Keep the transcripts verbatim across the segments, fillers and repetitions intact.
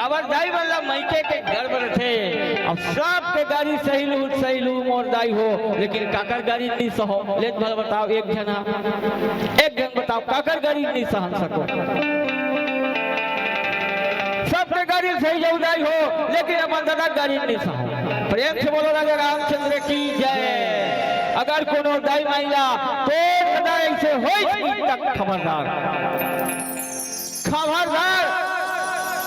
काबर दाई मन ला मइके के गर्व रथे। अब सबके गारी सही लू, सही लू मोर दाई हो, लेकिन काकर गारी नी सहो? ले भला बताओ, एक झन हा, एक झन बताओ, काकर गारी नी सहन सको? सबके गारी सही जाऊ दाई हो, लेकिन अपन ददा गारी नी सहो। प्रेम से बोलो राजा रामचंद्र की जय। अगर कोनो दाई माई ला तोर ददा ऐसे होई तक खबरदार, खबरदार,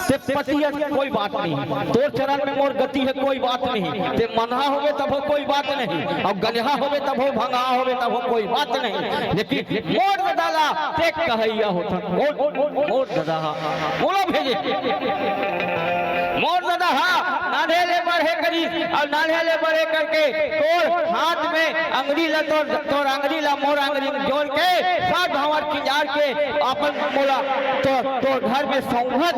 ते पतियत कोई बात नहीं, तोर चरण में मोर गति है कोई बात नहीं, ते मनहा होवे तभो कोई बात नहीं, अउ गंजहा होवे तभो, भंगहा होवे तभो कोई बात नहीं, लेकिन मोर ददा ला ते कहइया होथस, मोर, मोर ददा हा मोला भेजे, मोर ददा हा नान्हे ले बड़े करिस, अउ नान्हे ले बड़े करके तोर हाथ में अंगरी ला, तोर, तोर अंगरी ला मोर अंगरी में जोड़ के सात भंवर किंजार के अपन मोला तो, तोर घर में सौंघत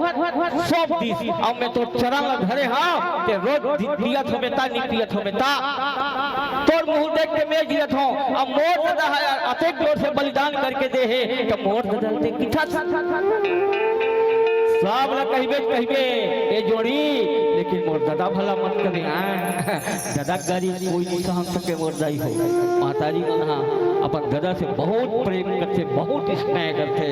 सौंप दिस। अब मैं तोर चरण ला धरे हंव, ते रोज दि-, दियत होबे ता, नी पियत होबे ता। तोर मुंह देख के मैं जियत हंव। अब मोर ददा हा अतेक जोर से बलिदान करके दे हे, त मोर ददा ला ते किथस। सब ला कहिबे, कहिबे, ए जोड़ी, लेकिन मोर ददा भला मत कबे, हाँ। ददा गारी कोई नी सहन सके मोर दाई हो। महतारी मन हा अपन ददा से बहुत प्रेम करथे, बहुत स्नेह करथे।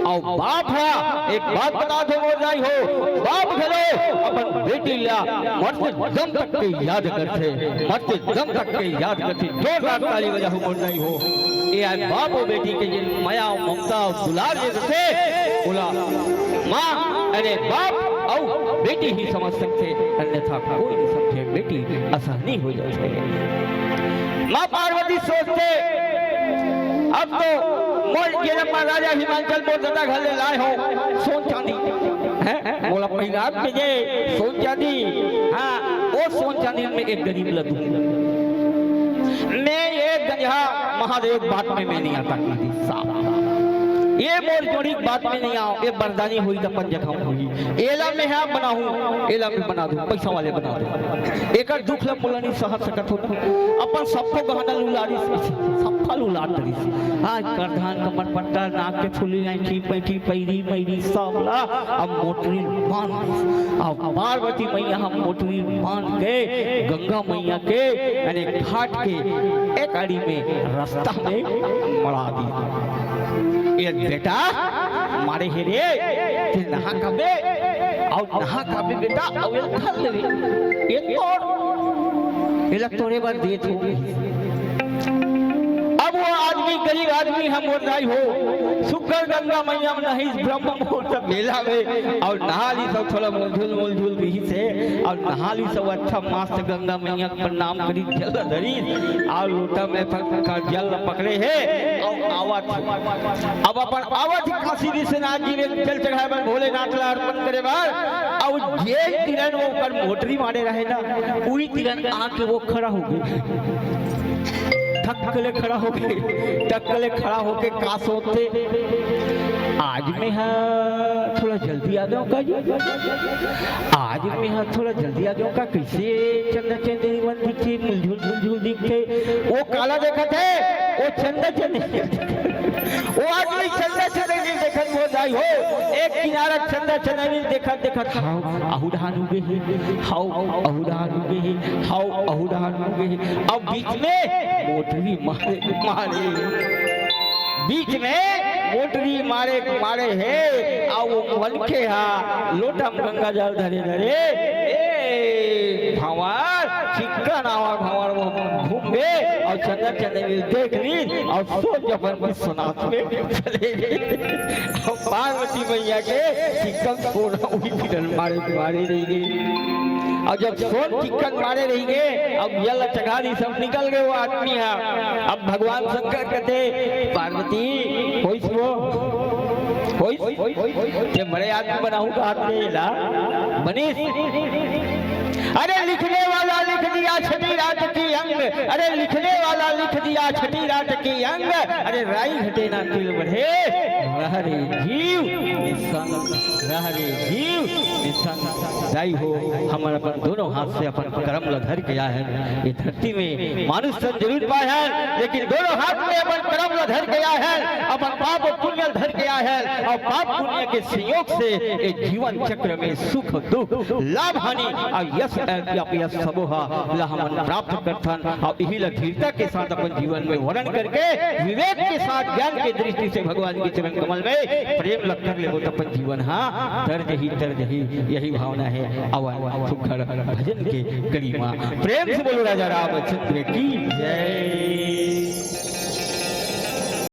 अउ बाप हा, एक बात बता दो मोर दाई हो, बाप घलो अपन बेटी ला मरते दम तक के याद करथे, मरते दम तक के याद करथे। जोरदार ताली बजाहू मोर दाई हो। ये आय बाप अउ बेटी के जे मया अउ ममता अउ दुलार जे रथे, ओला माँ, अरे बाप अउ बेटी ही समझ सकथे, अन्यथा कोई नहीं समझे। बेटी असहनी हो जाथे। माँ पार्वती सोचथे, अब तो मोर जनम महाराजा हिमांचल मोर ददा घर ले लाए हो सोन चांदी, हैं? मोला पहिरात के जे सोन चांदी, हाँ, वो सोन चांदी में एक गरीब ला दूं। मैं ये गंजहा महादेव बात में मैं नहीं आता की साहब। ये मोर जोड़ी बात में नहीं आओ, ये बरदानी हुई त अपन जगह हुई। एला मैं हा बनाहूं, एला मैं बना दूं, पैसा वाले बना दूं। एकर दुख ला मोला नहीं सह सकत हो। अपन सबको गहना लुलारिस, सफा लुलार डरिस। आज करधान, कमर पट्टा, नाक के फुली, ऐंठी पैंठी, पैरी मैरी, सब ला अब मोटरी बांध दिस। अब पार्वती मैया हा मोटरी बांध के गंगा मैया के, यानी घाट के एक आड़ी में रास्ता में मड़ा दिस। ए बेटा, मारे हे रे, ते नहा काबे, अउ नहा काबे बेटा, अउ एला धर लेबे। ए तोर, एला तोरे बर देत हो। अब वो आदमी, गरीब आदमी हा मोर दाई हो, सुग्घर गंगा मैया में नहाइस, ब्रह्म मुहूर्त बेला में, अउ नहा लिस, सब थोड़ा मुलझुल मुलझुल रहिस हे, अउ नहा लिस, सब अच्छा मस्त गंगा मैया के प्रणाम करिस, जल धरिस, अउ लोटा में पक-, का जल पकड़े हे, अउ आवत हे। अब अपन आवत हे काशी विश्वनाथ जी में जल चढ़ाए बर, भोलेनाथ ला अर्पण करे बर, अउ जे तिरन वो ओकर मोटरी मारे रहे ना, उही तिरन आके वो खड़ा हो गे। ठक ले खड़ा होके, टक ले खड़ा होके का सोचथे, आज मैं हा थोड़ा जल्दी आ गया का जी? आज मैं हा थोड़ा जल्दी आ गया का? कैसे चंदा चंदेरी मन दिखथे, मुलझुल मुलझुल दिखथे। वो काला देखत हे, वो चंदा चंदेरी। वो आदमी चंदा चंदेरी देखत मोर दाई हो, एक किनारा चंदा चंदेरी देखत देखत, हाव, अहू डहान उगे हे, हाव, अहू डहान उगे हे, हाव, अहू डहान उगे हे। अब बीच में मोटरी मारे, मारे। बीच में मोटरी मारे, मारे हे, अउ वो मनखे हा लोटा में गंगा जल धरे धरे, ए, भंवर, चिक्कन आवा भंवर, वो घूम गे, अउ चंदा चंदेरी देख लिस, अउ सोच अपन विश्वनाथ में चले गे। अउ पार्वती मैया के चिक्कन सोना उही तिरन मारे, मारे रहिगे। अउ जब सोन चिक्कन मारे रहिगे, अब यल चघा दिस, सब निकल गे वो आदमी हा। अब भगवान शंकर कथे, पार्वती, होइस वो? होइस? ते बड़े आदमी बनाहूं का हाथ में ला? बनिस? अरे लिखने वाला लिख दिया छठी रात की अंग, अरे लिखने वाला लिख दिया छठी रात की अंग, अरे राई घटे ना तिल बढ़े, रह रे जीव निसंग, रह रे जीव निसंग। दाई हो, हमन अपन दोनों हाथ से अपन करम ल धर के आए हन। ये धरती में मानुष तन जरूर पाए हन, लेकिन दोनों हाथ में अपन करम ल धर के आए हन। अपन पाप और पुण्य ल धर के आए हन, और पाप पुण्य के संयोग से ये जीवन चक्र में सुख दुख, लाभ हानि और यश अपयश सबो ह ल हमन प्राप्त करथन। और यही ल धीरता के साथ अपन जीवन में वर्णन करके, विवेक के साथ, ज्ञान के दृष्टि से भगवान के चरण कमल में प्रेम ल कर लेबो त अपन जीवन ह तर जही, तर जही। यही भावना हे। आवन सुघर भजन के कड़ी मा प्रेम से बोलो राजा रामचंद्र की जय।